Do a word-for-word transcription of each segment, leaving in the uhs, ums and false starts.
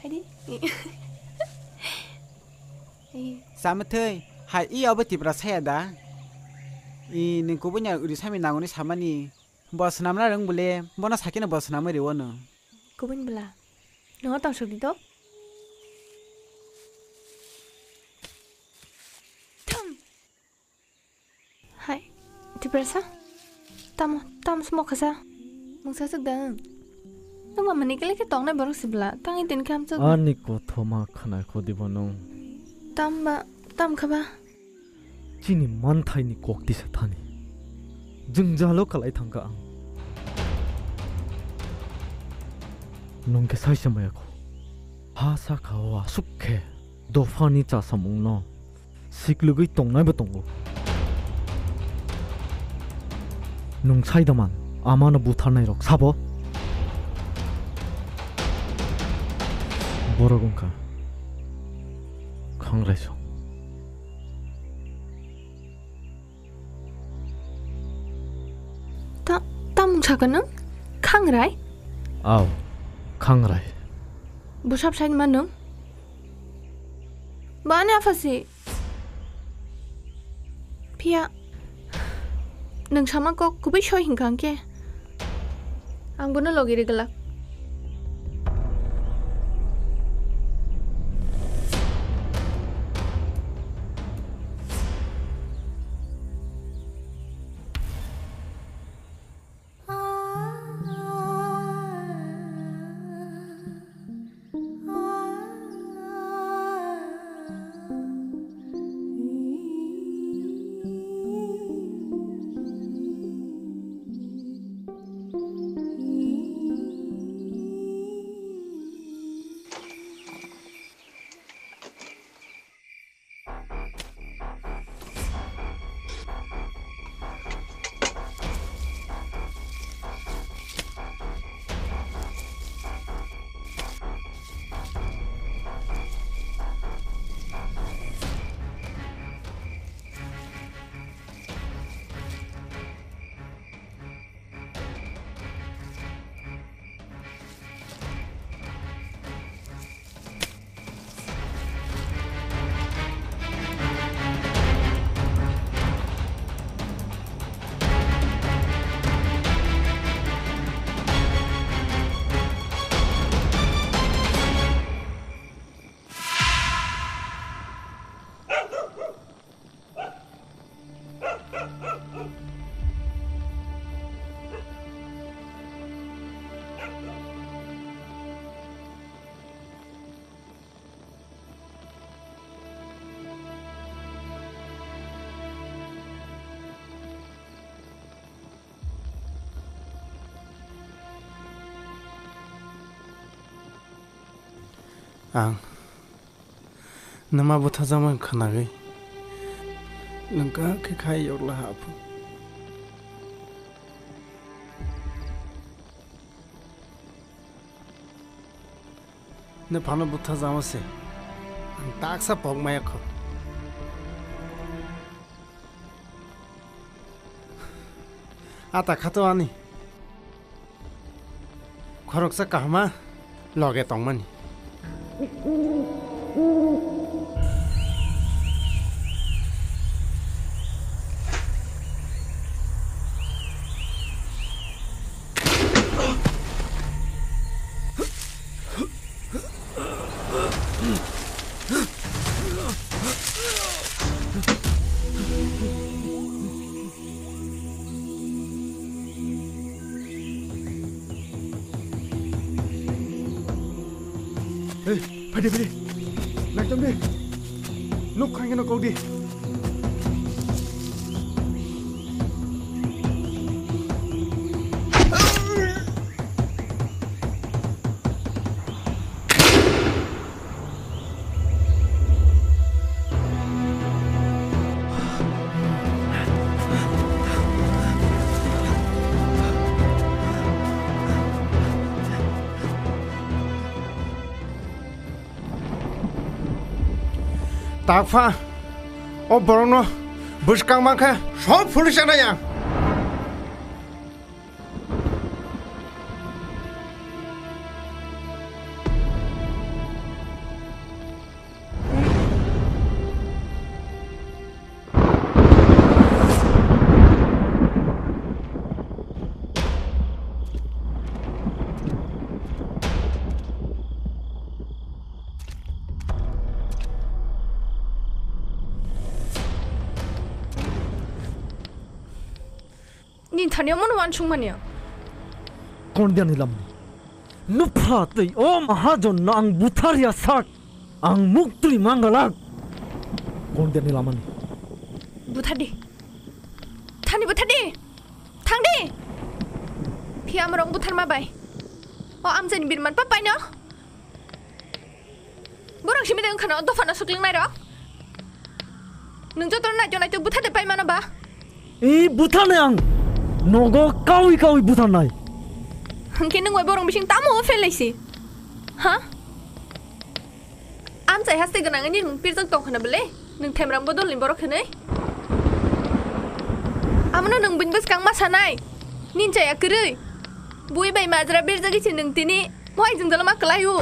Haidi. Eh. Samwthwi, hai i obo Tipra saya da? I, nwng kubuni uri sami nangoni samani. Bo swnamna rwng bole, bono sakino bo swnamwi rwo nwng. Kubun bwla. Nono tong sokdi to? Thum. Hai, Tiprasa? Tamo, tamo se mokha sa? Mungsa swk da nwng? Nwng ma mani kele khe tongnai borok se bwla, tangwi tini khe amchuk. Ani kothoma khwnai kho dibo nwng? Tamba, tam kha ba? Chini manthaini kok tisa thani. Jwngjalo kalai thangkha ang. Nwng khe saisa maya kho. Ha sakha o aswk khe dophani chasamungno siklwgwi tongnaibo tongo. Nwng sai da man, amano butharnairok sabo? Borok wngkha Khangraisong. Ta-, tamung sakha nwng? Khangrai? Aw, Khangrai. Bwsap saima nwng? Bo ani apha se. Phiya, nwng sama kok kubui soi hinkha hwnkhe, ang bono logi ri glak. Ang nwma butharjakmani khwnagwi nwng kaham khe khai yokla haphu. Nwphano butharjakma se ang taksa pok maya kho. Ata khato ani khoroksa kahama loge tongmani. Ei, phaidi, phaidi. Naitong di. Nuk khaingeno kau di. Takpha, o borokno bwskang mankhe sok police anai ang. Thani omono uansukmani ang. Kondiani lamani. Nupha tei o mahajonno ang butharya sak. Ang muktwi mangalak. Kondiani lamani. Buthardi. Thani buthardi. Thangdi. Phiya amorok butharma bai. O amchaini birman papaino. Borok simi de wngkhana o dophano swkling nairok. Nwng joto naito naito butharde pai mano ba? I butharnai ang. Nogo kawi kawi butharnai. Hwnkhe nwng bai borok bising tamo o phelaisi? Ha? Amchai haste gwnangwi nini mung pirjak tongkhana bwle? Nwng themrang bodolni borok hwnwi? Amono nwng buini bwskang ma sanai? Nini chaya kwrwi? Bui bai majra birjagwi se nwng tini Mohai jwngjalo ma kwlai o.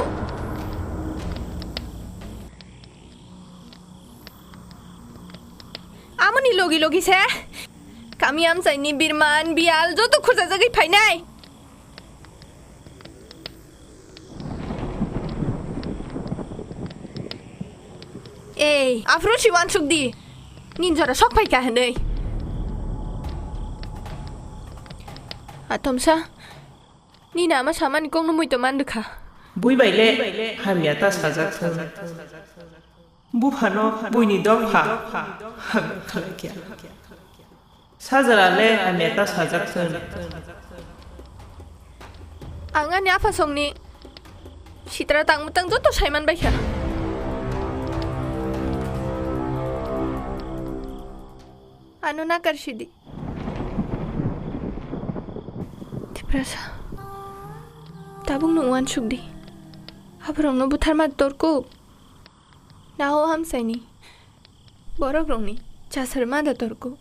Amoni logi logi se kami amchaini birman biyal joto khurjajagwi phainai. Ei, aphuru si uansuk di. Nini jora sok phaikha hwnwi. Atomsa. Nini ama samani kokno muitu man rwkha. Bui bai le hamya ta sajak thung. Buphano buini dopha hamya khlai kya. Sajra le hamya ta sajak thung. Ang ani apha songni sitra tang mutang joto saiman bai kha. Ano nakar sidi. Tiprasa, tabuk nwng uansuk di. Aborokno butharma torkuk. Nao hamsaini. Borokrokni chasarma da torkuk.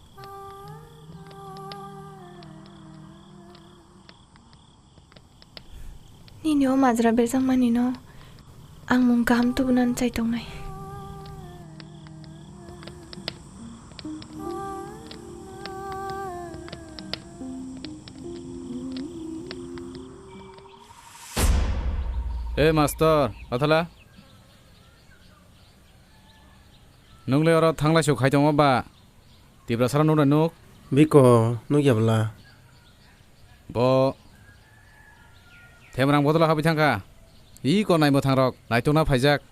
Nini o majra berjakmani no ang mung kaham tubunani chai tongnai. E mastor, Pathala. Nung le oro thanglai su khai tongo ba? Tiprasa rok nuknai nuk? Biko, nukya bwla? Bo themrang bodolo habwi thangkha. Iko nai mwthang rok naitokna phaijak.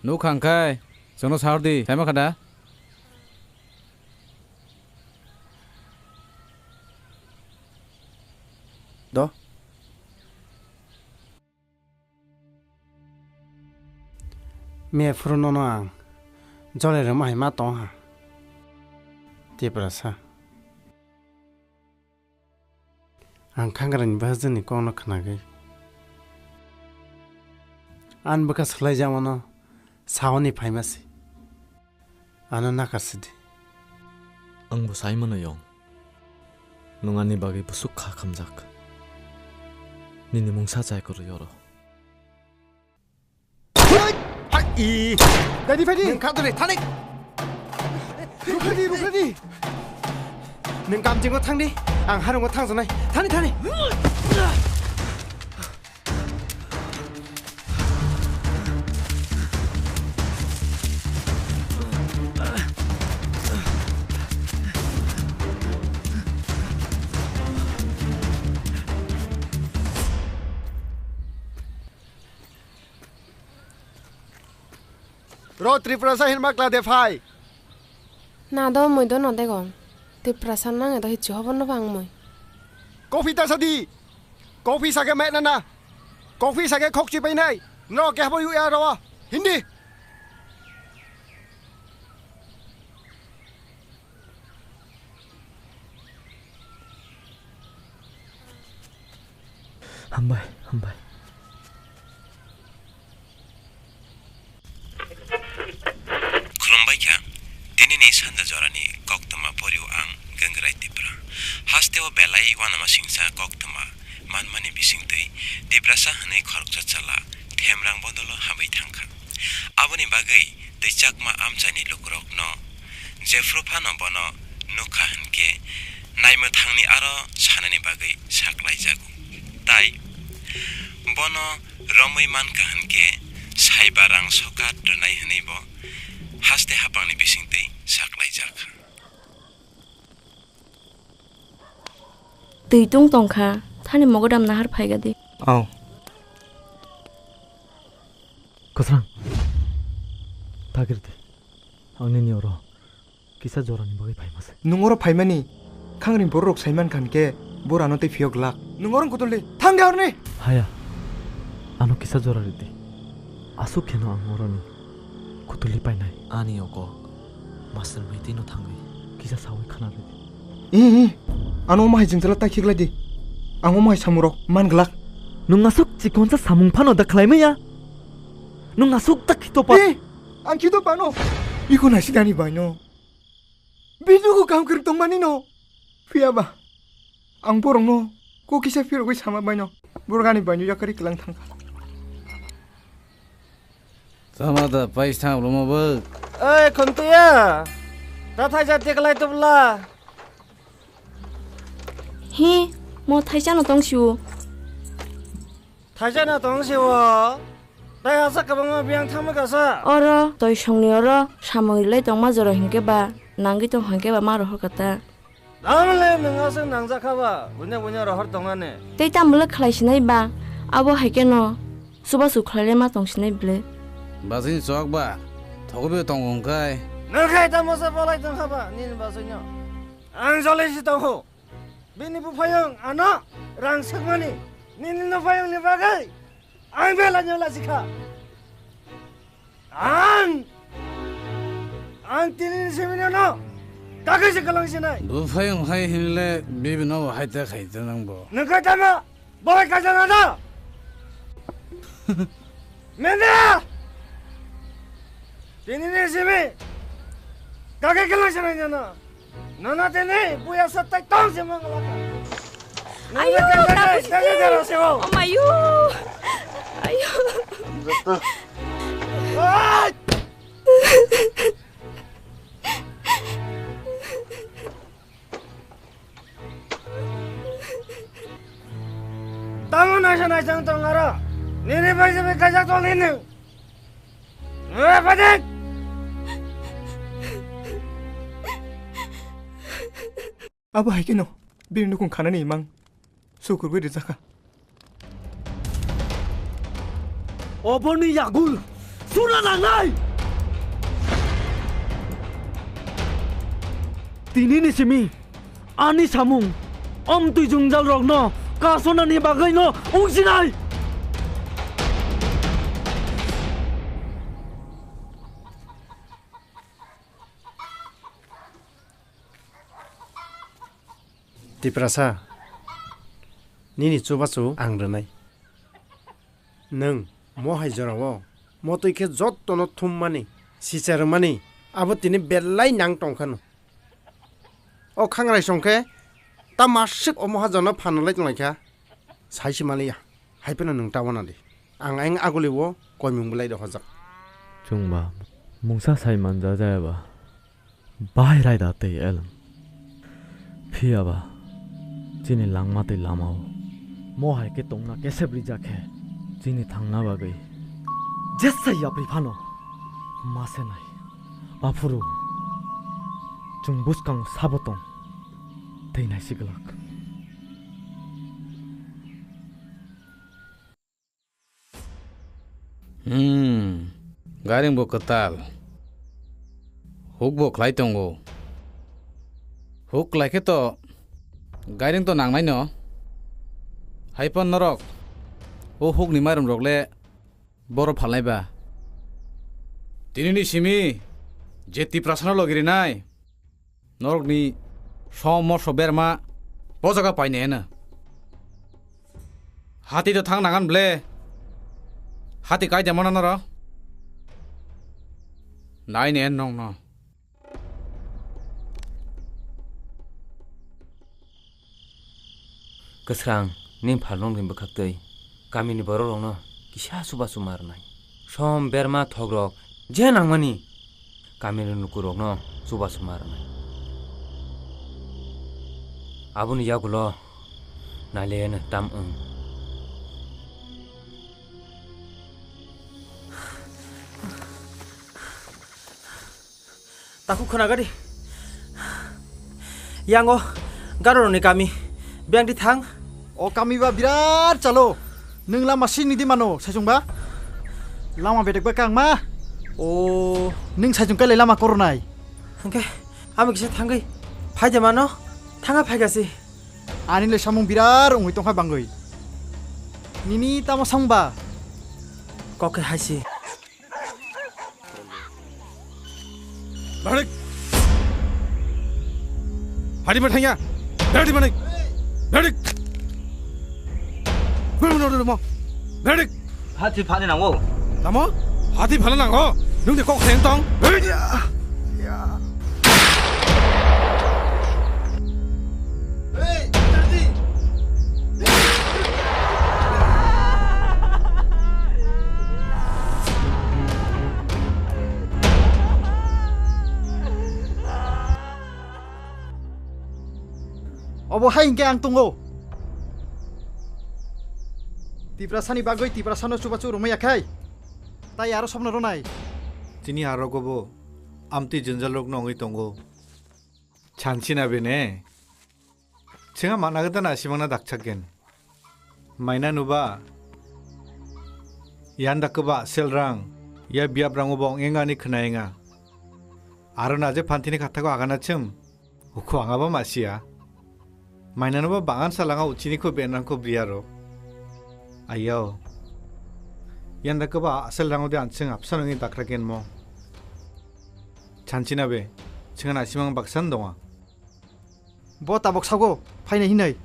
Nukha hwnkhe chwngno sahor di, saimankha da? Do? Miya phuru nono ang jole rwma hai ma tong ha. Tiprasa. Ang khangrani bwsajwkni kokno khnagwi. Ani bwkha swlaijakmano saoni phaima se. Ano nakar sidi. Ang bo sai mano yong. Nwng ani bagwi bwswk kha khamjak. Nini mungsa chai kwrwi oro. Hai, i. Dadi, Fadi. Nwng kha dole, thani. Rukradi, rukradi. Nwng kamjingo thangdi, ang harungo thangjaknai. Thani, thani. Ro Tripurasa hinma kla de phai. Na do mui do no degong. Tiprasa nange do hichu hobor no pang mui. Kopi ta sadi. Kopi sake mai na na. Kopi sake khok chi pai nai. No ke habo yu ya rawa. Hindi. Hambai, hambai. Khulumbai kha. Tinini sanja jorani koktwma porio ang Gangrai Tipra. Hasteo belai uanama singsa koktwma manmani bisingtwi Tiprasa hwnwi khoroksa chwla Themrang bodolo habwi thangkha. Aboni bagwi tei Chakma amchaini lukurokno jephru phano bono nukha hwnkhe naimwthangni aro sanani bagwi saklaijago. Tai bono romwi mankha hwnkhe saiba rang sokat rwnai hwnwi bo haste hapangni bisingtwi saklaijakha. Twi tung tongkha, thani mogodam nahar phaigadi. Aw. Kwsrang. Tagirdi. Ang nini oro kisa jorani bagwi phaimase. Nwng oro phaimani khangring bororok saiman khan khe bor ano tei phiyok glak. Nwng oro kutuldi thang de horni. Haya. Ano kisa jora ridi. Aswk kheno ang oroni kutuli painai. Ani o kok master meeting no thangwi kisa sawi khana ridi. Ih, ih. Ano omo hai jengchalo ta khiklai di. Ang omo hai samurok man glak. Nwng aswk chikonsa samung phano da khlai maya. Nwng aswk ta khito pa. Ih, ang khito pano. Iko nasi dani baino. Bini ko kam kwrwk tongmani no. Phiya ba. Ang borokno kok kisa phirogwi sama baino. Borok ani baino yakari kwlang thangkha. Tama da paisa thang rwma bwk. Oi, Khuntiya. Ta thaisa tiklai tubla. Hi, mo thaisa no tong siu. Thaisa no tong siu. Tai asa kwbangma biyang thangma kasa. Oro, toi songni oro, samung rilai tongma jora hinkhe ba, nangwi tong hinkhe ba ma rohor kata. Tamle nwng aswk nangjakha ba, buino buino rohor tongani. Tei tamle khlai sinai ba, abo hai khe no chubachu khlai le ma tong sinai ble. Basini chok ba, thogobe tongo hwnkhe. Nwng khai tamo se bolai tongkha ba, nini basino. Ang jolai si tongkho. Bini buphayung ano rang swkmani, nini nuphayungni bagwi ang belai no lachikha. Ang, ang tinini simino no kagwi se kwlang sinai. Buphayung hai hinle bibino bo hai ta khai ta nang bo. Nwng kha tamo, bo hai kaisa na da. Menda! Tinini simi kagwi kwlang sinai no. Nono tini buya sa tai tong se mangala ka. Ayo, Nono tini tabu tini sini. Tini se wo. Oh mayu. Ayo. Ai! Tamo naisa naisang tong aro. Nini bai se bai kajak tong nini. Abo hai kheno bini nukung khanani imang sukurgwi rijakha. Oboni yagul suna nangnai. Tinini simi ani samung omtwi jwngjal rokno kasonani bagwino wngsinai. Tiprasa, nini chubachu ang rwnai. Nwng mo hai jorao motwi khe jottono thummani, sicha rwmani, abo tini belai nang tong khano. O khangrai song khe ta maswk o mohajono phanalai tonglaikha. Sai se maliya, hai phano nwng ta wana di. Ang ayang aguli o koimung belai rohorjak. Chwngba mungsa sai manja jaya ba, bahai raida tei elem. Phiya ba chini langma tei lama o mo hai khe tongna kesep rijak khe chini thangna bagwi jesa yapri phano ma se nai. Aphuru chwng bwskango sabo tong tei naisi glak. Hmm, gairing bo kwtal. Huk bo khlai tongo. Huk khlai khe to gairing to nangnai no. Hai phan norok o huk ni mairum rok le boro phalnai ba. Tini ni simi je Tiprasa no logi rinai. Norokni som morso berma bo jaga paine heno. Hati to thang nangan ble. Hati kai jamana noro. Nai ne nong no. Kwsrang, nini phalrokni bwkhaktwi kamini borokrokno kisa chubachu ma rwnai. Som berma thokrok je nangmani kamini lukurokno chubachu ma rwnai. Aboni yagulo naileno tam wng. Takhuk khwnagadi. Yango Garorokni kami. Biyang di thang. O kami ba birat chalo. Nwng lama sini di mano, saichung ba? Lama bedek ba kang ma? O. Nwng saichung kai lai lama koronai. Hwnkhe, ami kisa thangwi phai de mano? Thanga phai gasi. Ani le samung birar wngwi tongkha bangwi. Nini tamo samung ba? Kok khe haisi. Bharik. Hari ba thangya. Bharik bharik. Bharik. Bharik. Bharik. Hati phani nango. Tamo? Hati phana nango. Nwng de kok theng tong. Bharik. Obo hai hinkhe ang tongo. Tiprasani bagwi Tiprasano chubachu rwmaya khai. Tai aro somno rwnai. Chini arogo bo amtwi jwnjalrokno wngwi tongo. Chansina bene. Chwngha mana gata na simangna dakchakgen. Maina nuba. Yan dakba selrang. Ya biap rango bong engani khnaenga. Aro naje phantini khathago agana chwm. Ukho angaba masiya. Mainano ba bangan salanga uchini kho benang kho briyaro. Ayao. Yanda kaba asal rango de anseng apsa nongi dakra genmo. Chanchina be. Chingana simang baksan donga. Bo tabok sago, phaina hinai.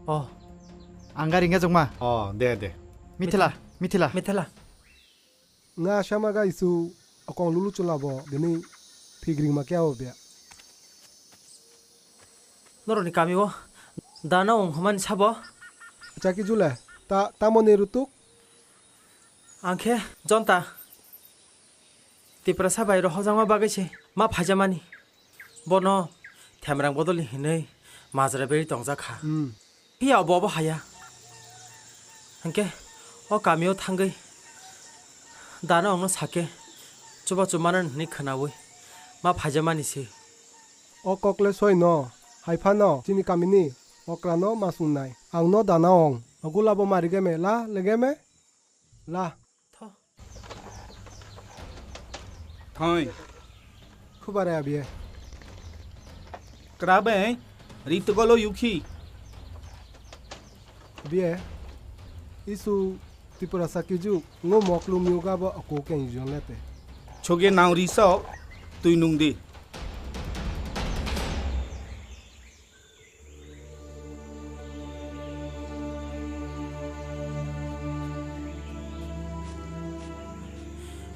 Oh. Ang gari ngajokma. Oh, de, de. Mithila, Mithila. Mithila. Nga sama ga isu okong lulu chula bo gini phigring ma kya ho bya. Noroni kami o dana ong hman sabo. Chaki jule ta tamoni rutuk. Angkhe jonta. Tiprasa bai rohojangma bagwi se ma phaijamani. Bono themrang bodolni hinwi majra berwi tongjak kha. Hmm. Phiya obo obo haya. Hwnkhe o kamio thangwi dana ongno sakhe chubachu manani hwnwi khwnawi ma phaijamani se. O kokle soino, hai phano chini kamini okrano ma sungnai. Angno dana ong. Ogu labo marigeme la legeme la. Tho. Thoi. Khubare abie. Krabe, ritgolo yukhi. Bie, isu Tripura sakiju, ngo moklum yuga bo aku keng jonete. Choge nang riso, tui nung di.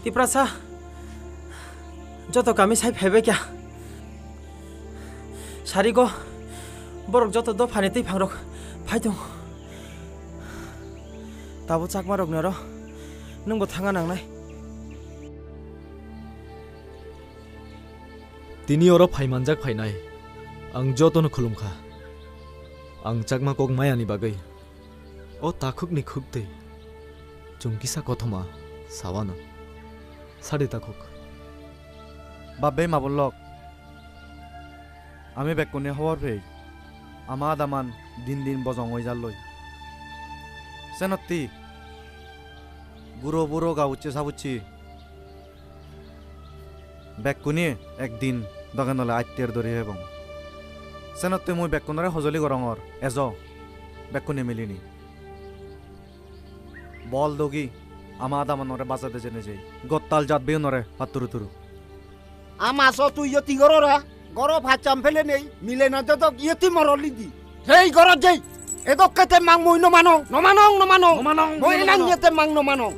Tiprasa, joto kami sai phaibai kya? Sarigo, borok joto dophani twi phangrok phai tongo. Tabo chakmarok noro, nwngbo thanga nangnai. Tini oro phaimanjak phainai, ang jotono khulumkha. Ang chakma kok mayani bagwi. O takhukni khuktwi. Chwng kisa kothoma sawano. Sadi takhuk. Babbe mabolok. Ami bekkune hobor pei. Ama adaman din din bojong oi jalloi. Senotti. Guro buro gabucche sabucchi. Bekkune ekdin doge nole atter dori hebong. Senotte mui bekkunore hojoli gorongor, ejo, bekkune milini. Bol dogi, ama adamanore baja de jene jei. Gottal jat beyunore patturu turu. Ama so tui yoti gorora, goro phacham phele nei, mile na jodok yoti moroli di. Jei goro jei, edok kete mang mui no manong, no manong, no manong. No manong, no manong. Mui enang yete mang no manong.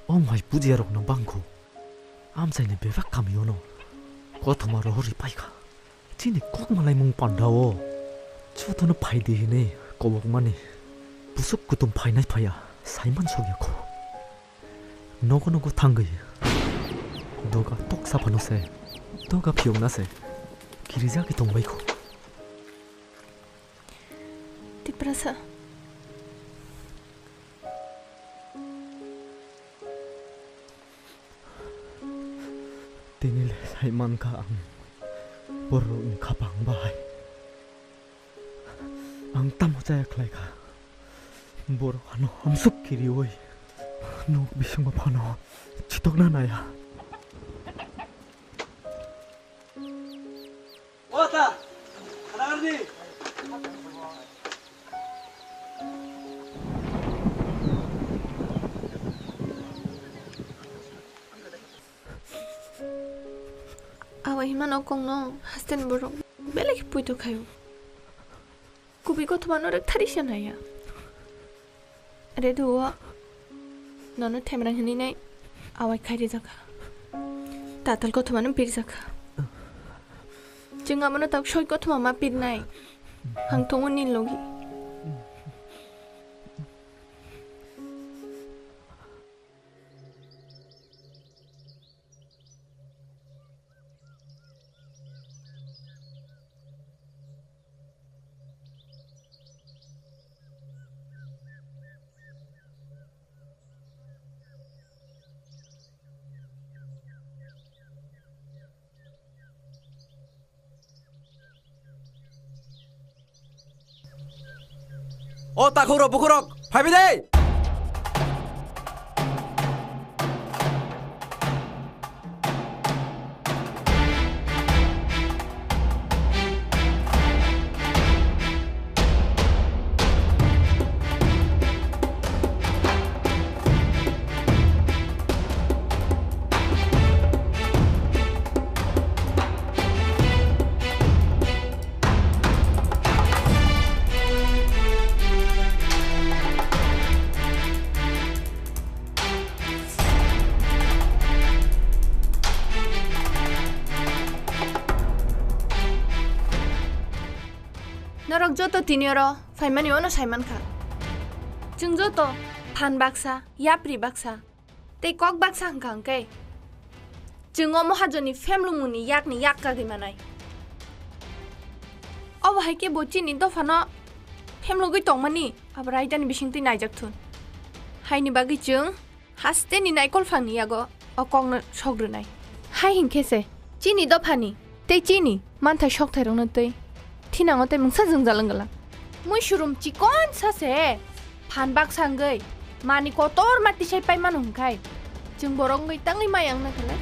Ong hai pujiarokno bangkho. Amchaini bebak kamiono kothoma rohorwi paikha. Chini kok malaimung pandao. Jotono phaidi hinwi kobokmani. Busuk kutum phainai phaiya, saiman sokya kho. Nogo nogo thangwi. Doga toksa phano se. Doga phiyokna se. Kirijagwi tongbai kho. Tiprasa. Tini le sai mankha ang. Borokni khapang bai ang tamo chaya khlai kha. Borok ano hamsuk kiriwi nok bisingo phano chitokna naya. Ota, khana gardi. Awa hima nok kongno hasten borok belai khe puito khayo. Kubui kothoma no rwk thari se naya. Redu o nono themrang hinwi nai awai khai rijak kha. Tatal kothoma no pirjak kha. Chwng abono tak soi kothoma ma pirnai. Ang tongo nini logi. O takhukrok bukhukrok, phaibai de! Norok joto tini oro phaimani ono saimankha. Chwng joto phan baksa, yapri baksa, tei kok baksa hwnkha hwnkhe chwng o mohajonni phemlwngmungni yakni yak kagwi manai. Obo hai khe bo chini dophano phemlogwi tongmani abo raidani bisingtwi naijak thun. Haini bagwi chwng hasteni naikolphangni yago o kokno sok rwnai. Hai hinkhe se chini dophani tei chini manthai sokthairokno tei thinango tei mungsa jwngjal wng glak. Muisurum chikonsa se phan baksa wngwi mani kotorma tisai paimano hwnkhai chwng borok wngwi tangwi maya wngna khlai.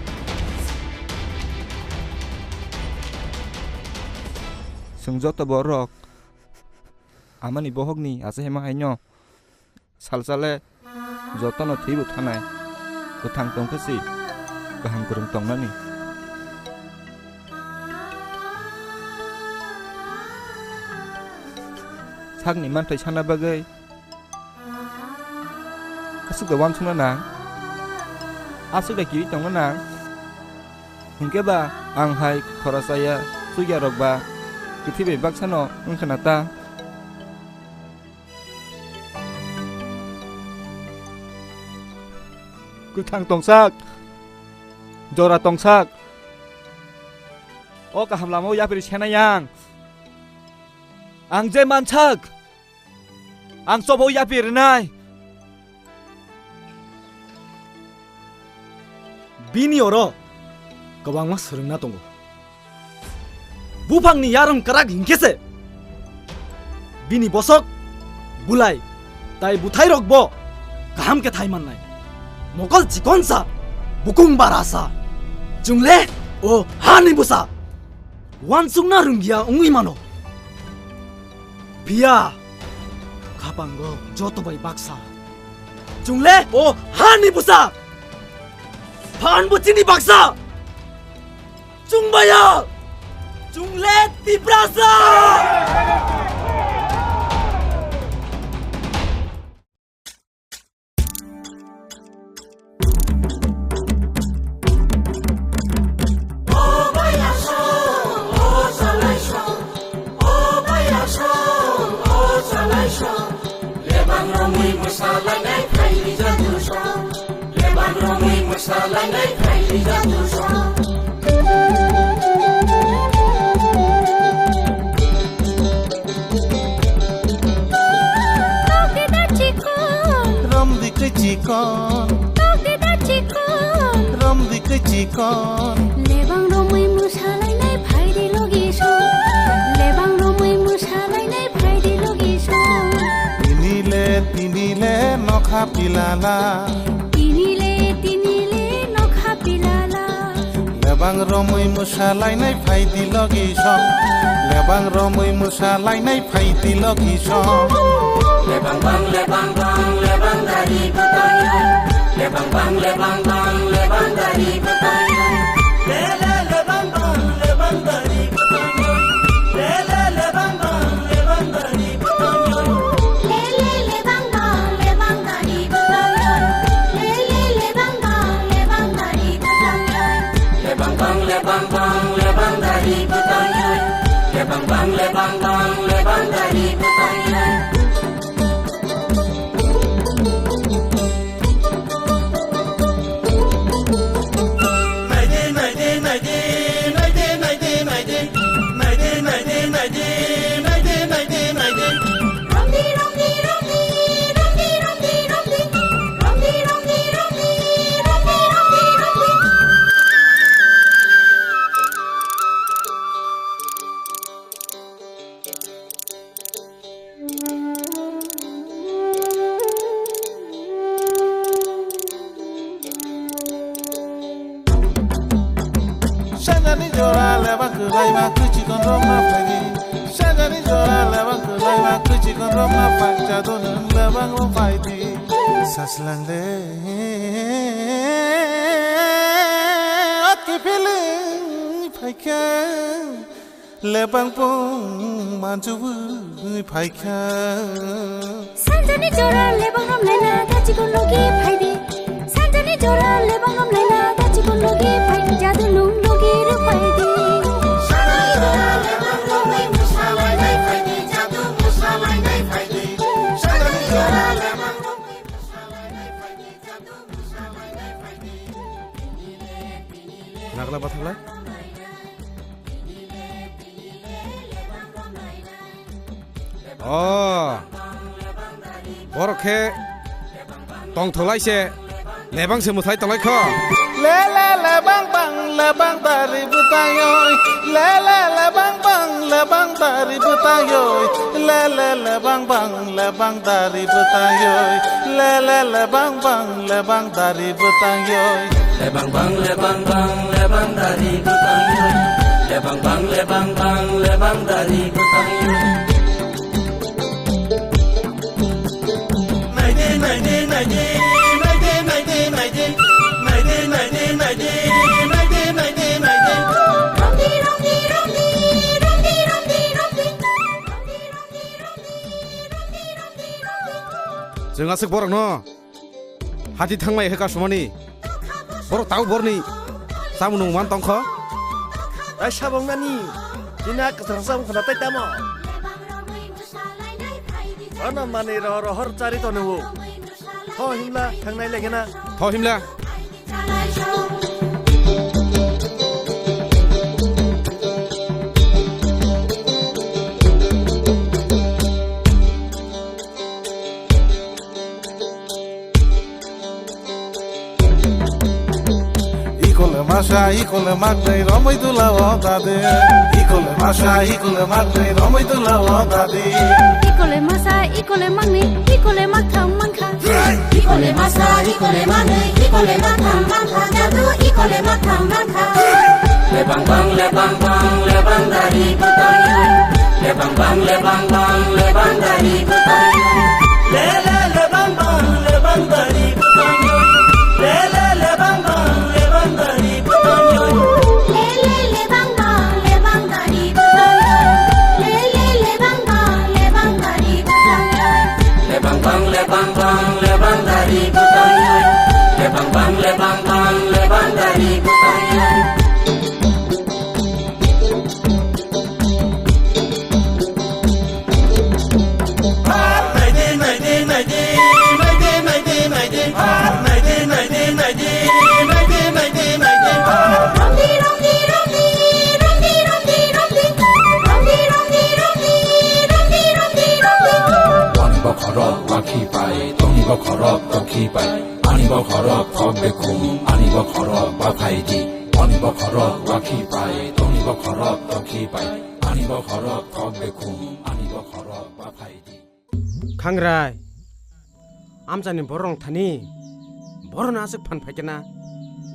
Chwng joto borok amani bohokni achaima haino salsale jotono thwibo thanai, kwthang tongkhe si kaham kwrwng tongnani. Sakni manthai sana bagwi aswk da uansukna nang, aswk da kiui tongna nang. Hinkhe ba ang hai khoroksa ya chukya rok ba kwthwi bai baksano wngkha na ta. Kwthang tongsak, jora tongsak, o kaham lama o yapri sena yang. Ang je mansak, ang chobo yapri rwnai. Bini oro kwbangma swrwngna tongo. Buphangni yarwng kwrak hinkhe se bini bosok, bulai, tai bwthairokbo kaham khe thai mannai. Mokol chikonsa, bukung barasa. Chwngle o hani bwsa. Uansukna rwngya wngwi mano. Phiya khapango joto bai baksa. Chwngle o hani bwsa. Phan bo chini baksa. Chwng baya. Chwngle Tiprasa. Rom di khe chikon. Tok di da chikon. Rom di khe chikon. Lebang romwi mwsalainai phaidi logi Tini le nokha pilala. Tini le, tini le nokha pilala. Lebang romwi mwsa lainai phaidi logi song. Lebang romwi mwsa lainai phaidi logi song. Lebang bang, lebang bang, lebang dari bwtang yoi. Lebang bang, lebang bang, lebang dari bwtang yoi. Le, le, lebang bang, lebang dari bwtang yoi. Le, le, lebang bang, lebang dari bwtang yoi. Le, le, lebang bang, lebang dari bwtang yoi. Le, le, lebang bang, lebang dari bwtang yoi. Lebang bang, lebang bang, lebang dari bwtang yoi. Lebang bang, lebang bang, lebang dari bwtang yoi. Sanjani jora lebang kwlaima kwchikon rok ma phaidi. Sanjani jora lebang kwlaima kwchikon rok ma phai, jadu nwng lebang rok phaidi. Saslang de, ot kiphilwi phaikha. Lebang pung manjubui phaikha. Sanjani jora lebang romlaina dachikon logi phaidi. Sanjani jora lebang romlaina dachikon logi phaidi. Jadu nwng logi rw phaidi. Sanjani jora lebang romwi mwsalainai phaidi. Jadu mwsalainai phaidi. Sanjani jora lebang romwi mwsalainai phaidi. Jadu mwsalainai phaidi. Nagla bathalai. O, borok khe tongtholai se, lebang se mwthai tonglaikho. Le le lebang bang lebang dari bwtang yoi. Le le lebang bang lebang dari bwtang yoi. Le le lebang bang lebang dari bwtang yoi. Le le lebang bang lebang dari bwtang yoi. Lebang bang lebang bang lebang dari bwtang yoi. Lebang bang lebang bang lebang dari bwtang yoi. Naidi naidi naidi naidi naidi naidi naidi naidi naidi naidi naidi naidi. Romdi romdi romdi romdi romdi romdi. Chwng aswk borokno hati thangmai khe kasumani. Borok tau borni samung nung man tongkho. Ai sabong nani. Tina kwchang samung khna tai tamo. Ano mani ro rohor chari tono. Tho himla thangnai legena. Tho himla. Ikole masa, ikole maknai, romoi dula o dade. Ikole masa, ikole maknai, romoi dula o dade. Ikole masa, ikole maknai, ikole maktham mankha. Ikole masa, ikole maknai, ikole maktham mankha. Jadu ikole maktham mankha. Lebang bang, lebang bang, lebang dari bwtang yoi. Lebang bang, lebang bang, lebang dari bwtang yoi. Le le lebang bang, lebang dari bwtang yoi. Le le lebang bang, lebang dari bwtang yoi. Le le lebang bang, lebang dari bwtang yoi. Le le lebang bang, lebang dari bwtang yoi. Lebang bang, lebang bang, lebang dari bwtang yoi. Lebang bang, lebang bang, lebang dari bwtang yoi. Ani bokhorok tokhi pai, ani bokhorok thok bekhum, ani bokhorok ba phaidi. Ani bokhorok wakhi pai, toni bokhorok tokhi pai, ani bokhorok thok bekhum, ani bokhorok ba phaidi. Khangrai, amchaini bororok thani, borokno aswk phan phaikhe na.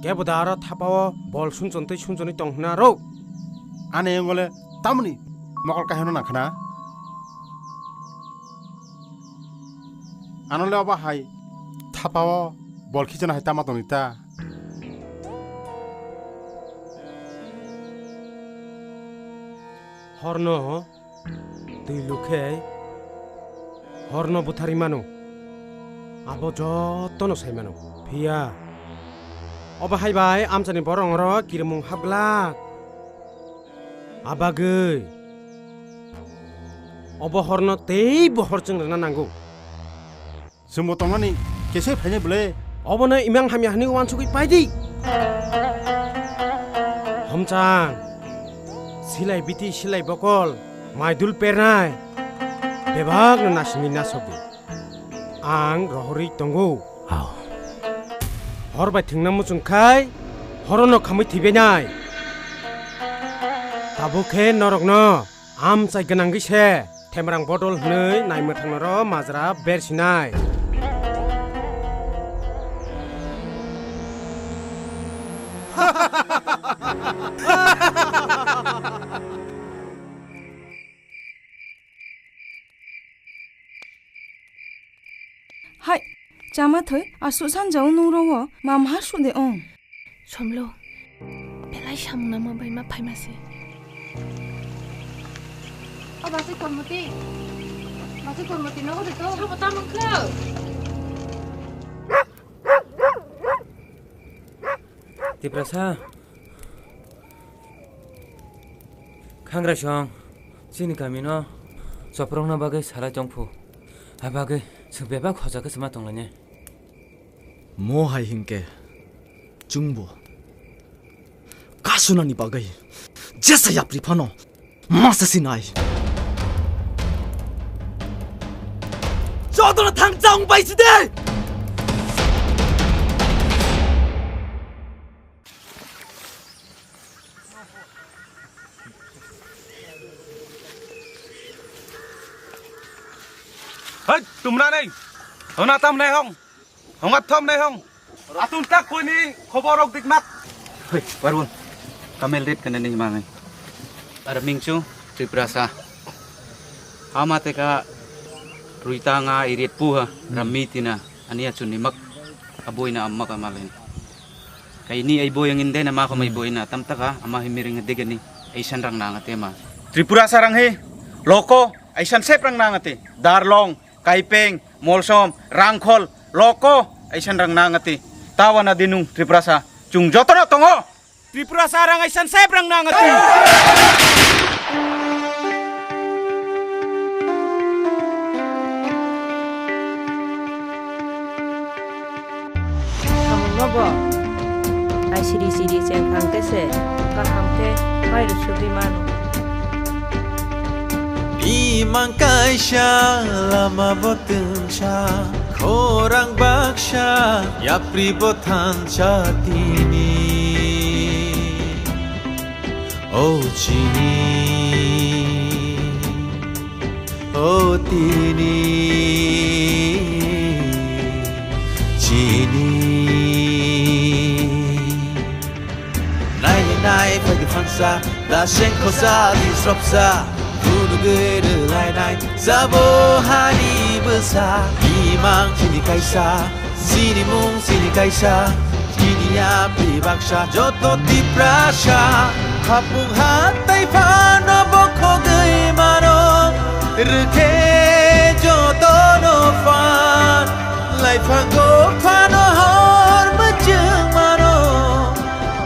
Kebo da aro thapao bol sunchon tei sunchonwi tong hwnna rw. Ani wngole tamoni mokol kaiheno nangkhna. Anole obo hai thapao bol khichana hai tama tongni ta. Horno twi lukhe horno butharwi mano. Abo jotono sai mano. Phiya obo hai bai amchani borok oro kirimung hapglak. Abagwi obo horno teibo hor chwng rwna nango. Chwngbo tongnani kesai phainai bwle. Obono imang hamya hwnwi uansugwi paidi. Homchang, silai biti silai bokol, maidul pernai, bebakno nasimwi nasogdi. Ang rohorwi tongo. Hor bai thwngna muchung khai, horono khamwi thwibainai. Tabuk khe norokno amchai gwnangwi se. Themrang bodol hwnwi naimwthangno ro majra bersinai. Hai, chama thoi, aswk sanja o nung ro o, ma ma su de ong. Somlo, belai samung nangma bai ma phaima se. O bachai Kormoti, bachai Kormoti nogo de to. Sabo tamo khe? Tiprasa, Khangrasong, chini kamino choprokna bagwi salai tongphu. A bagwi chwng bebak hoja khe chwma tonglainai. Mo hai hinkhe chwngbo kasunani bagwi jesa yapri phano masa sinai. Jotono thang chang bai side. Hei, tumnani, hona tam nai hong. Hongat thom nai hong. Atun tak kuni khobor rok dikmak. Hoi, Parwon. Kamel rit kana ni mangai. Ar mingchu Tiprasa. Ama teka ruitanga irit puha, hmm, rammi tina. Ani achun ni mak. Aboina amma ka malen. Kaini ai boy angin dena ma ko mai, hmm, boina tam taka ama himiring degani. Aisan rang nang ate ma. Tripura sarang he. Loko aisan sep rang nang ate. Darlong, Kaipeng, Molsom, Rangkhol, Loko, aisan rang nang ati. Tawana dinung Tripurasa, chung jotono tongo. Tripurasa rang aisan sep rang nang ati. Samungno bo. Ai siri siri chengkhang khe se, kaham khe mai rw sugwi mano. Imang kaisa lama bo twngsa, khorang baksa, yapri bo thansa tini. O chini, o tini, chini. Nai nai nai, phaidi phansa, da seng khosa, di sropsa, phunugwi rwlainai, sabo hani bwsa, imang chini kaisa, chini mung chini kaisa, chini yapri baksa, joto Tiprasa. Hapung hatai phano bokhogwi mano, rwkhe jotono phan, laiphango phano hor mwchwng mano.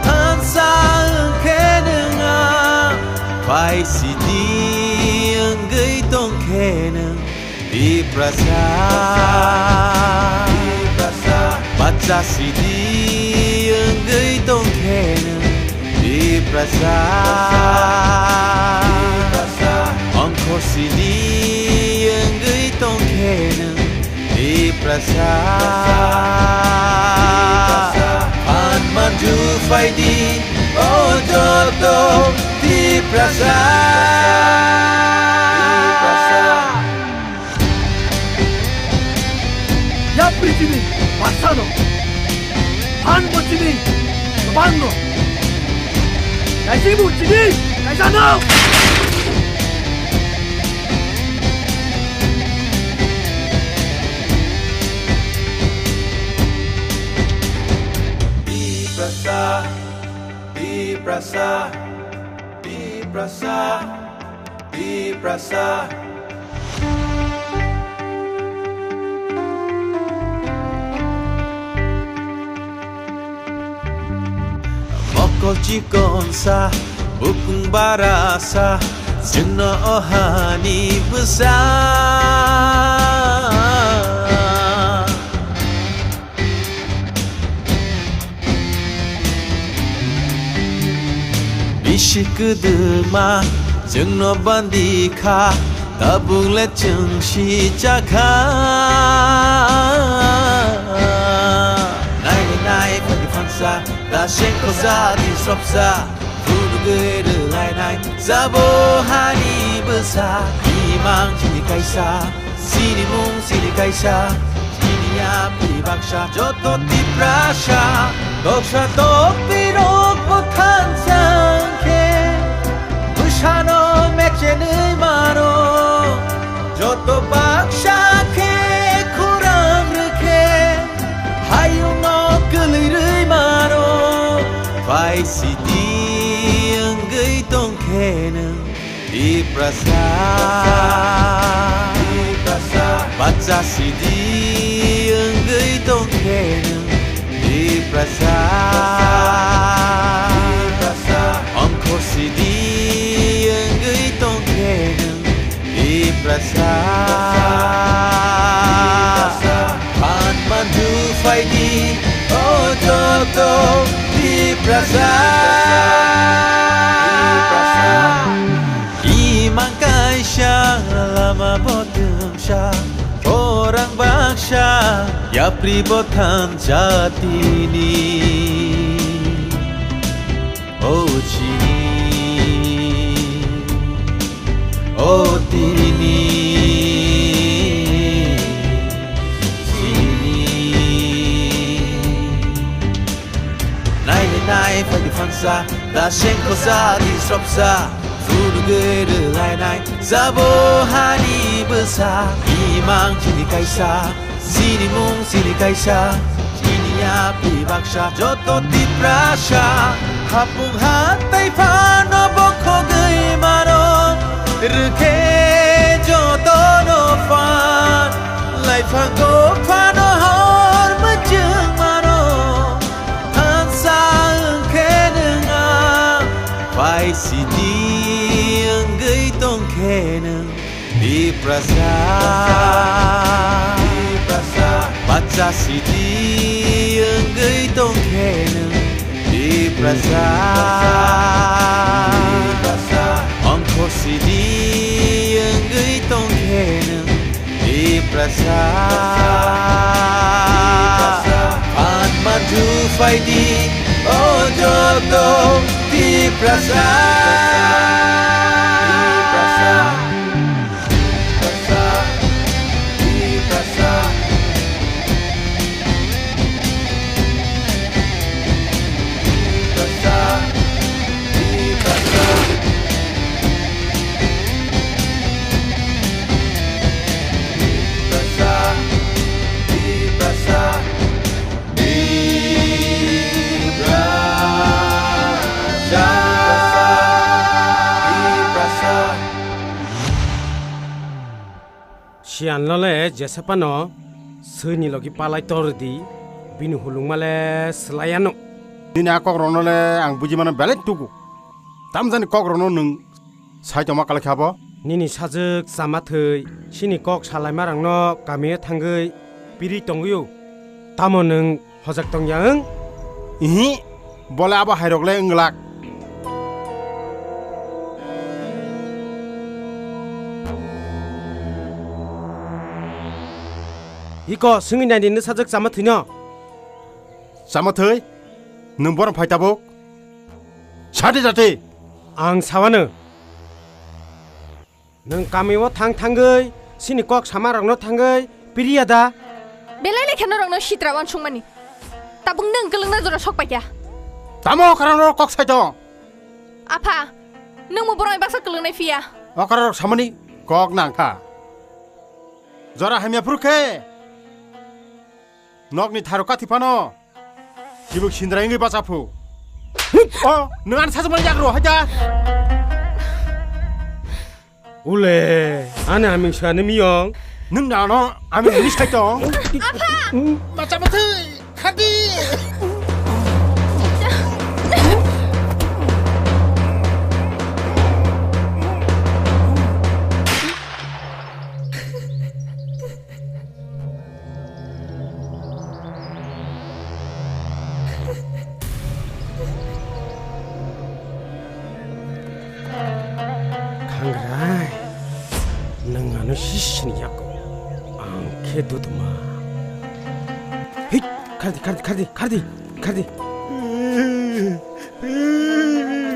Thansa wngkhe nwng ang, pai sidi wngwi tongkhe nwng Tiprasa. Bacha sidi wngwi tongkhe nwng Tiprasa. Ongkho sidi wngwi tongkhe nwng Tiprasa, phan manju phaidi, o joto Tiprasa. Yap Prithibi baksano, phan bo chini kwbangno, kaisibo chini kaisano. Tiprasa, Tiprasa, Tiprasa, Tiprasa. Mokol chikonsa, bukung barasa, jwngno o hani bwsa. Bisi kwdwma chwngno bandi kha, tabuk le chwng si cha kha. Nai nai phadi phansa, da sengkho jadi sopsa, phunugwi rwlainai jabo hani bwsa, imang chini kaisa. Chini mung chini kaisa, chini yapri baksa, joto Tiprasa. Doksa dokti rok bo thansa khe, bwsano mechenwi mano. Joto baksa khe khurang rwkhe, hayungo kwlwi rwi mano. Pai sidi wngwi tongkhe nwng. Tiprasa, Tiprasa, bacha sidi wngwi tongkhe nwng. Tiprasa, Tiprasa, ongkhor sidi wngwi tongkhe nwng. Tiprasa, Tiprasa, phan mandu phaidi, o joto Tiprasa. Tiprasa. Imang kaisa lama bo twngsa, orang baksa, yapri bo thansa tini. O chini, o tini, chini. Nai nai nai phaidi phansa, da sengkho jadi sopsa, phunugwi rwlainai jabo hani bwsa, imang chini kaisa, chini mung chini kaisa, chini yapri baksa, joto Tiprasa. Hapung hatai phano bokhogwi mano, rwkhe jotono phan, laiphango phano hor mwchwng mano. Thansa wngkhe nwng ang, pai sidi wngwi tongkhe nwng Tiprasa. Tiprasa. Bacha sidi wngwi tongkhe nwng Tiprasa. Tiprasa. Ongkhor sidi wngwi tongkhe nwng Tiprasa, phan mandu phaidi, o joto Tiprasa. Tiprasa, Tiprasa, Tiprasa. Siyan lole jesa pano swi ni logi palai tor di, bini hulung male swlai ano. Nini a kok rokno le ang buji mano belai tuku. Tamjani kok rokno nwng sai tongma kalai kha bo? Nini sajwk chama thwi, sini kok salaima rangno kamio thangwi piri tongwi o. Tamo nwng hojak tongya wng? Ihi, bole abo hairok le wng glak. Iko, swngwi nai di, nw sajwk chama thwino? Chama thwi? Nwng borom phai tabuk? Sati jati! Ang sawano. Nwng kamio thang thangwi, sini kok sama rokno thangwi, piriya da? Belai lekha norokno sitra uansukmani. Tabuk nwng kwlwngna jora sok paikha. Tamo karon rok kok sai tong? Apha, nwngbo borokni baksa kwlwngnai phiya. Okra rok samani kok nangkha. Jora hamya phuru khe nokni tharo kathi phano. Chibuk sindra wngwi bacha phu. O, nwng ani sajwkmani yak rw hai da. Ule, ani aming sani miyong. Nwng nano aming hini sai tong. Apha! Bacha bacha, khadi. Khangrai, nwng ano sisini yago, ang khe duduma. Hei, khardi, khardi, khardi, khardi, khardi.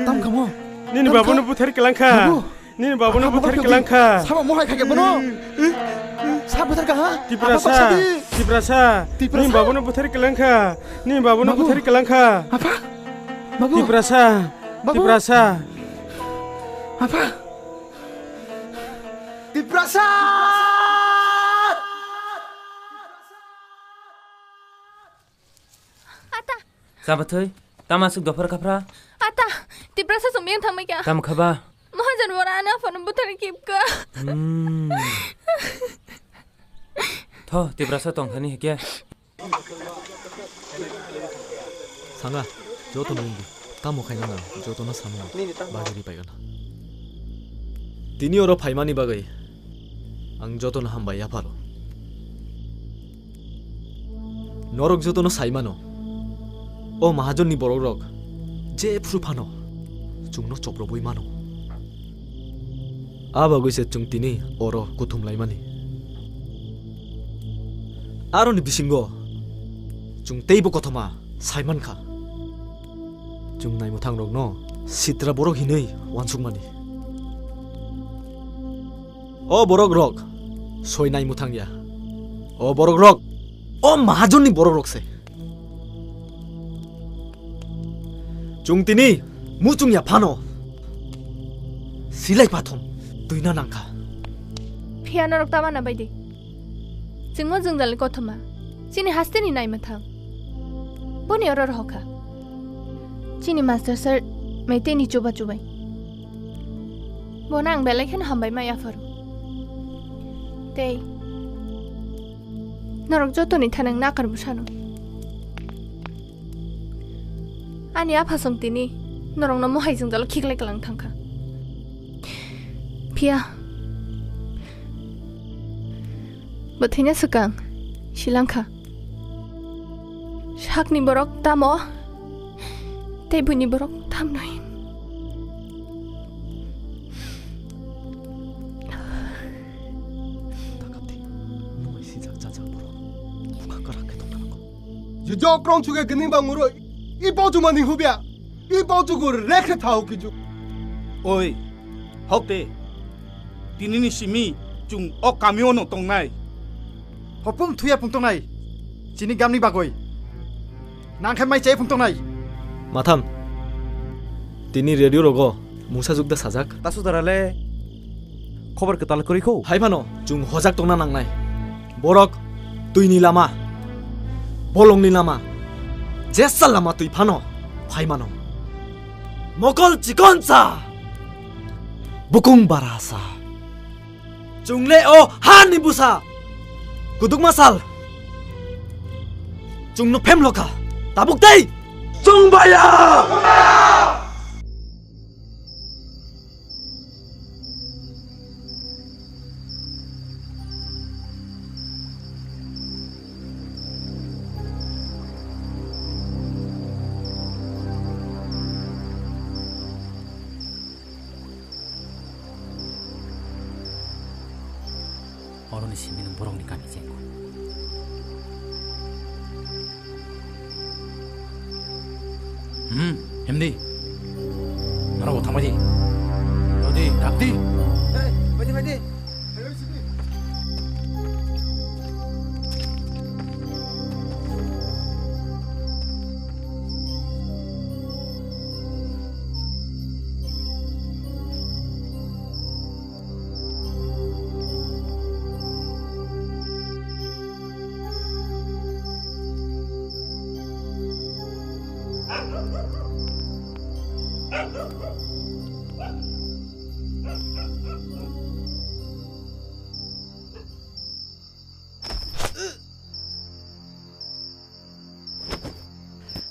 Tam kamo? Nini Tam babuno kha? Buthar kelangkha. Babu. Nini babuno Apa buthar babu kelangkha. Sama mohai khake bono. Sa buthar kha? Tiprasa, Apa baksa di? Tiprasa. Tiprasa? Nini babuno buthar kelangkha. Nini babuno Babu. Buthar kelangkha. Apa? Babu. Tiprasa. Babu. Tiprasa. Apa? Tiprasa. Ata. Sabathoi, tama aswk dophar kha phra? Ata, Tiprasa chwng biyang thangbai kha. Tamo kha ba? Mahajan bora ani aphano buthar kip kha. Hmm. Tho, Tiprasa tong thani hikya. Sanga, joto nungdi. Tamo khaina na, jotono samung bagwi ri paigana. Tini oro phaimani bagwi ang jotono hambai yapharo. Norok jotono saimano, o mahajonni borokrok jephru phano chwngno choprobwi mano. A bagwi se chwng tini oro kuthum laimani. Aroni bisingo chwng teibo kothoma saimankha. Chwng naimwthangrokno sitra borok hinwi uansukmani. O borokrok soi naimwthang ya. O borokrok, o mahajonni borokrok se. Chwng tini muchung ya phano silai pathom twina nangkha. Phiya norok ta mana bai di. Chwngno jwngjalni kothoma, chini hasteni naimwthang. Boni oro rohokha. Chini master sir Meiteini chuba chubai. Bono ang belai kheno hambai ma yapharo. Tei norok jotoni thanang nakar bwsano. Ani aphasong tini norokno mohai jwngjalo khiklai kwlang thangkha. Phiya, bwthwina swkang silangkha. Sakni borok tamo, tei buini borok tamno hin. Takapti, nwng sijak jajak borok. Bwkha kwrak khe tongna nango. Jujok rong chuge gini banguro, i bau chuma ni hubya, i bau chugo rekhe thao kichu. Oi, hokte, tinini simi chung o kamio no tongnai. Hopung thuya pung tongnai, chini gamni bagoi. Nang khe mai chai phung tongnai. Matham. Tini radio rogo mungsa jukda sajak. Tasu dara le khobor kwtal kwrwi kho. Hai phano chung hojak tongna nangnai. Borok twini lama, bolongni lama, jesa lama twi phano phai mano. Mokol chikonsa, bukung barasa. Chwng le o hani bwsa. Kudukma sal. Chwngno phemlokha. Tabuk tei. Chwng baya. Oroni simi nwng borokni kami chengkho. Hmm, himdi. Norok bo thangbai di. Rodi, rapdi. Hey, phaidi, phaidi. Hello, sini.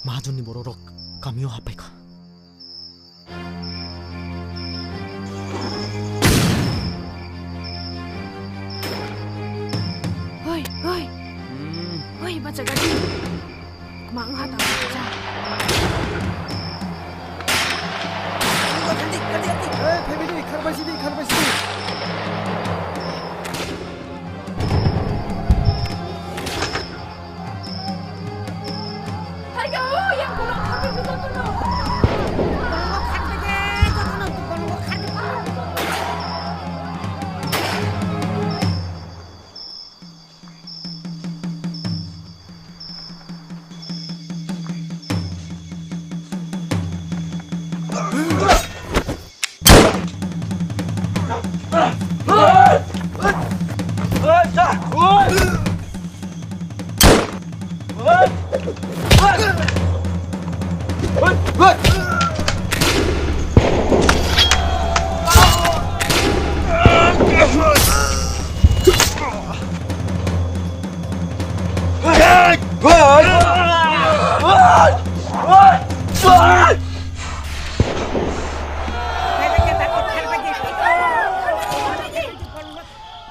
Mahajonni bororok kamio happaikha. Oi, oi. Hmm. Oi, bacha gadi. Kma wngha tang bacha. Gadi, gadi, gadi. Ei, phaibidi, kharbaisidi, kharbaisidi.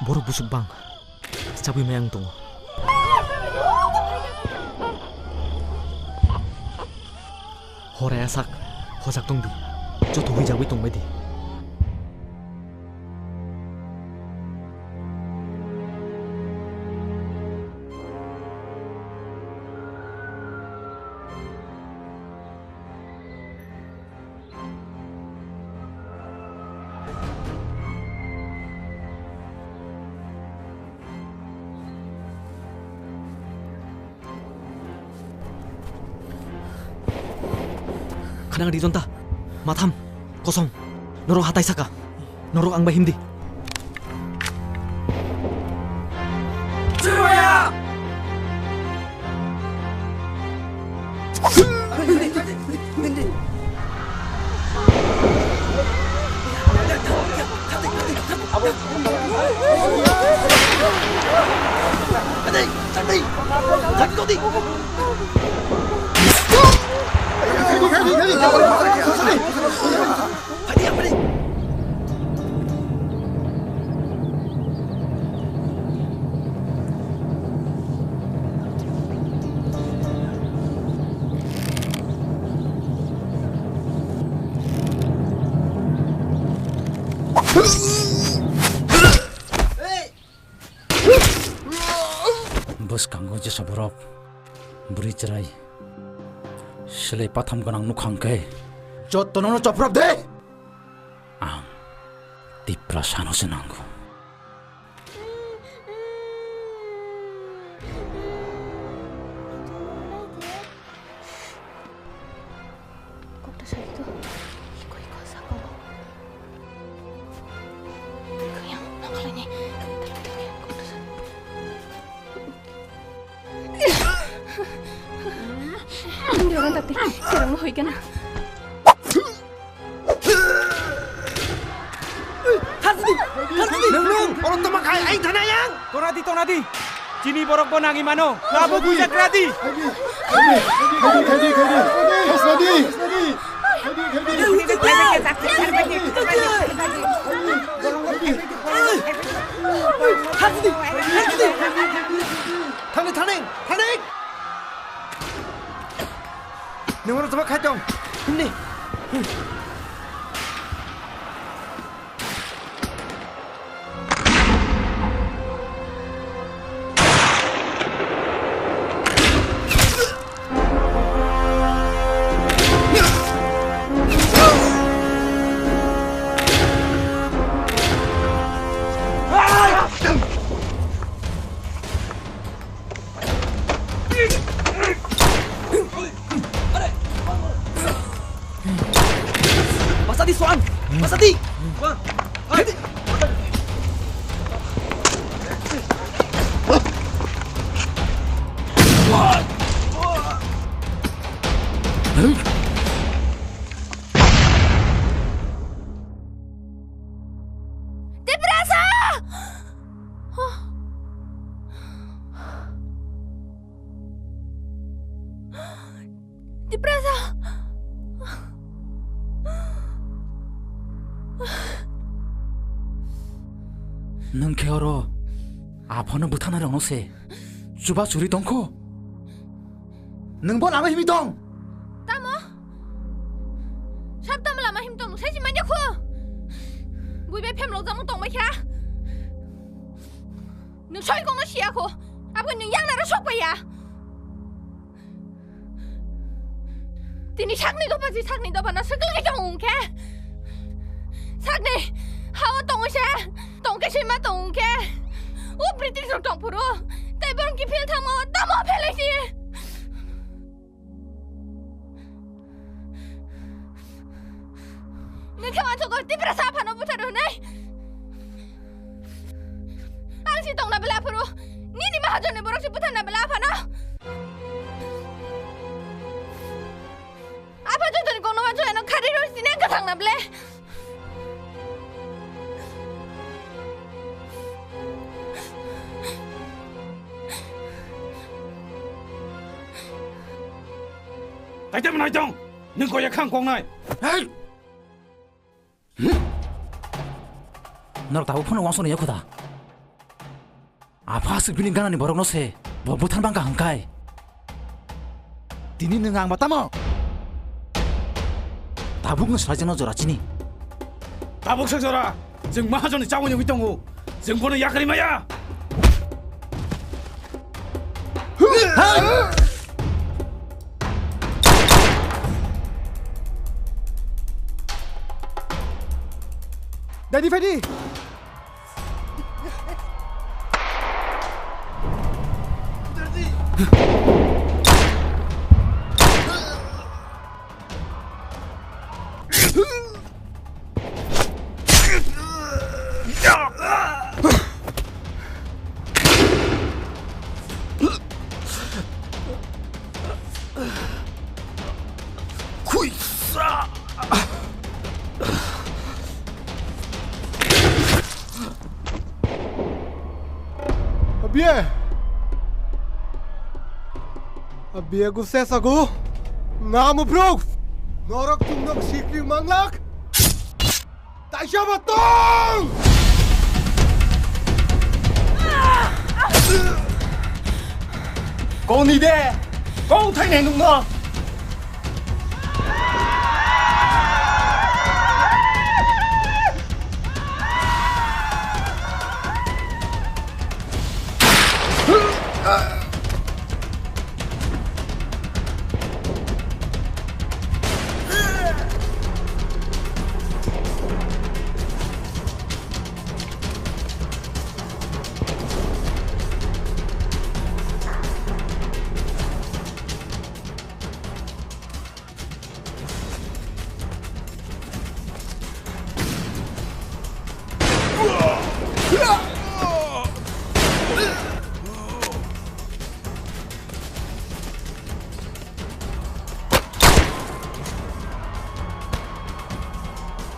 Borok busuk bang. Chabwi maya wng tongo. Hor ya sak, hojak tong di. Joto huijagwi tong bai di. Khnang di jonta, matham, kosong, norok hatai saka, norok ang bai himdi. Bwskango jesa borok, bwrwi chwrai, swlai patham gwnang nukha hwnkhe, jotono'-no chophrop de! Ang Tiprasano se nango. Kokta sari to. Iko, iko, saka o. Kaya, nang khalai ni. Kokta sari. Ang diorang tapi, serang mo hoy ka na. Nung, nung, oro toma khai, aing thana yang. Tonadi, tonadi. Chini borok bo nangi mano. Labo buja kradi. Thani, thani, thani. Nungro jaba khai tong. Himni. Pasadi, Suan! Pasadi! Tiprasa. Nwng khe oro aphano bwthangnai rokno se chuba churi tongkho. Nwng bo lama himwi tong. Tamo? Sab tamo lama him tong, sai si manya kho. Bui bai phem lok jamo tong bai kha. Nwng soi kong no siya kho. Abo nwng yang naro sok bai ya. Tini sakni dopa si sakni dopa no swkang khe tong khe. Sakni hawa tong se, tong khe sima tong khe. O British rok tong phuru. Tai bong ki phil thamo, tamo phele si. Nwng khe wansukgo Tiprasa aphano butharno hwnwi? Ang si tongna bela aphuru, nini mahajonni borok si butharna bela aphano? Apha jotoni kokno wansuk ano khari rw sini ang kwthangna ble. Kaisa mwnai tong, nwng koya khang kongnai. Hei! Norok tabuk phano wansukni yakho da? Apha aswk bini ganani borokno se bo buthan bangkha hwnkhai. Tini nwng ang ba tamo? Tabuk nwng swlaijano jora chini. Tabuk se jora, chwng mahajonni chawai nugwi tongo. Chwng bono yakarwi maya. Dadi, Fadi! Khuisa! Abie! Abie gu sesagu namu bro! Norok chumnok sikri manglak! Taisa ba tong! Kau ni de! Kau thai nai nung no!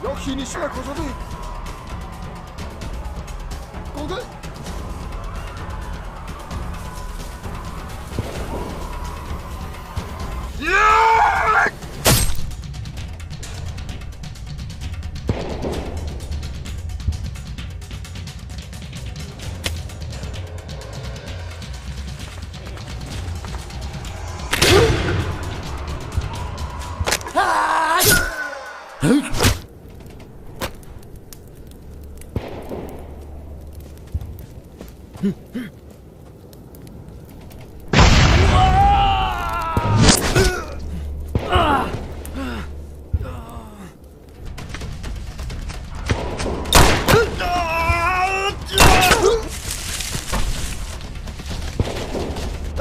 Yok, hini sima khosodi. Kongde.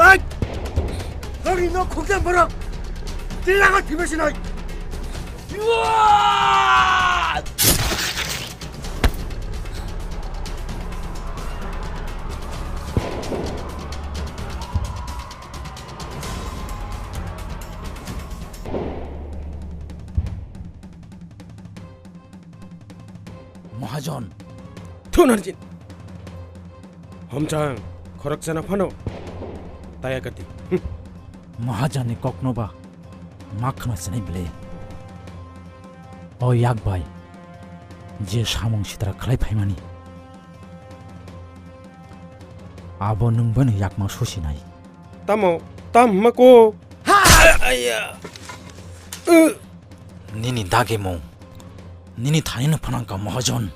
Ai! Nokni nok khukjak borok! Tei lama thwibai sinai! Mahajon. Thunarjin. Homchang, khorokchana phano taya kati. Mahajani kokno ba Ma khna sinai bele. O yak bai je samung sitra khlai phaimani, abo nwng bani yakma susinai. Tamo, tam hwnma ko? Nini dagimung, nini thaino phanang ka mahajon.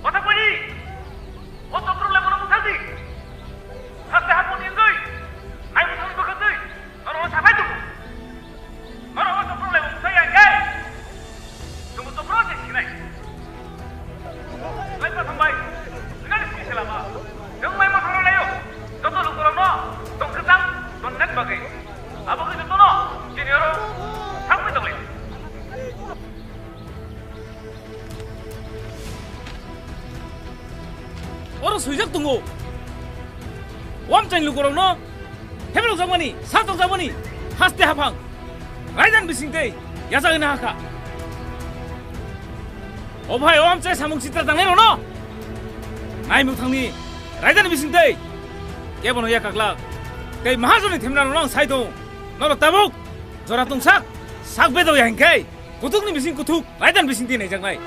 Kothapuri! O chokro le bono bwthar di! Haste hapuni wngwi! Ai bwthar bwkha twi! Norok saphai tongo! Norok o chokro le bono bwthar ya hwnkhe! Chwngbo chokro se sinai! Lai pa thangbai! Sinani sini se lama! Chwng mai ma thangna laio! Joto lukurokno tong kwchang tonnani bagwi! Abo khe jotono chini oro thangwi tonglai! Oro swijak tongo. Wamchang lukurokno hebrokjakmani, saltokjakmani, haste haphang, raidani bisingtwi yachagwi nahakha. O bhai, o amchai samung sitra tangnairokno naimwthangni raidani bisingtwi kebono yakaklak tei mahajonni themnarokno ang sai tongo. Norok tabuk jora tongsak, sak bedo ya hinkhe. Kuthukni bising kuthuk, raidani bising twi naijaknai.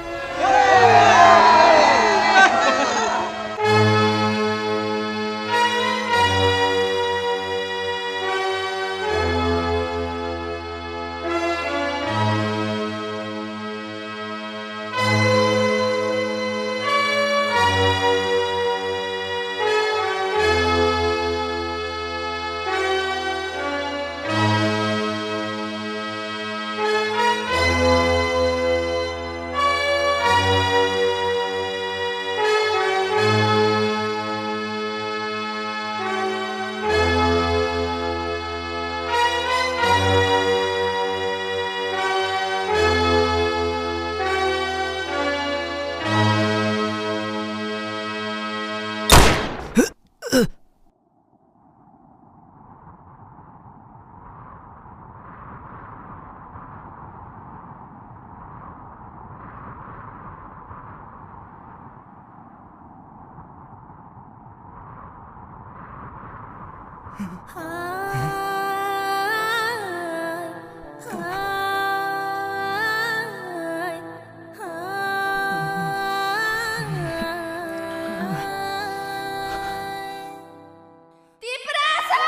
Tiprasa!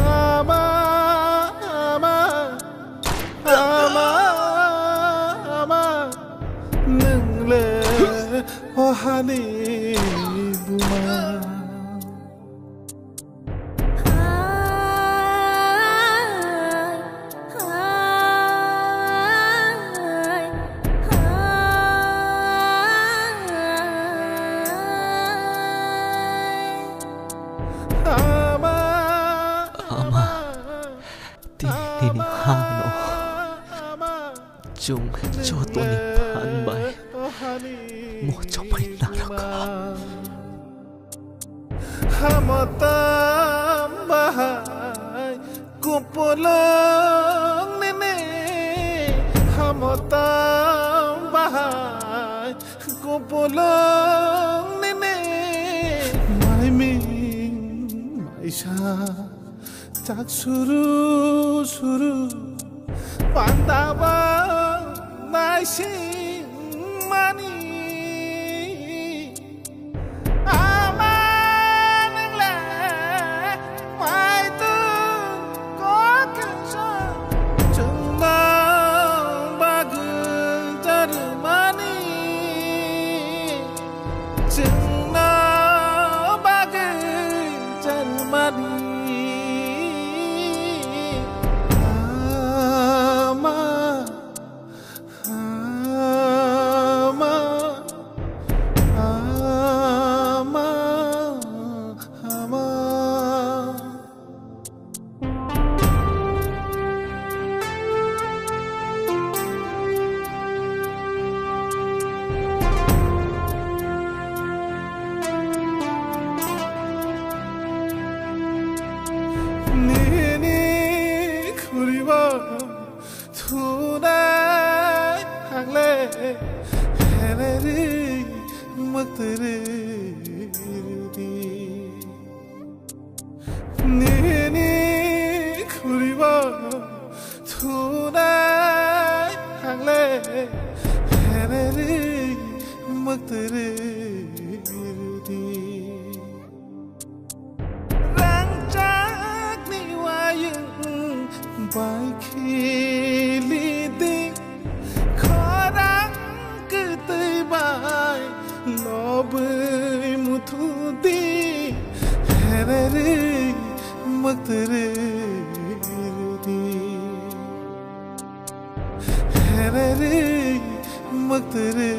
Ama, ama, ama, ama, nwng le o hani buma. Ama, ama, tini Ano chwng jotoni phan bai muchungmai narwkha. Hamotam bahai kupulung nini, hamotam bahai kupulung nini. Maiming maisa chak suru suru pandaba naising mani. Ama nwngle maitu koksa chwngno bagwi jarmani, chwngno bagwi jarmani. Ama Ama, ama, ama. Nini khuribo thunai hangle, hereri mwktwrwi rwdi. Nini khuribo thunai hangle, hereri mwktwrwi rwdi. Rangchakni wayung bai khili di, khorang kwtwi bai lobwi muthu di, hereri mwktwrwi rwdi. Hereri mwktwrwi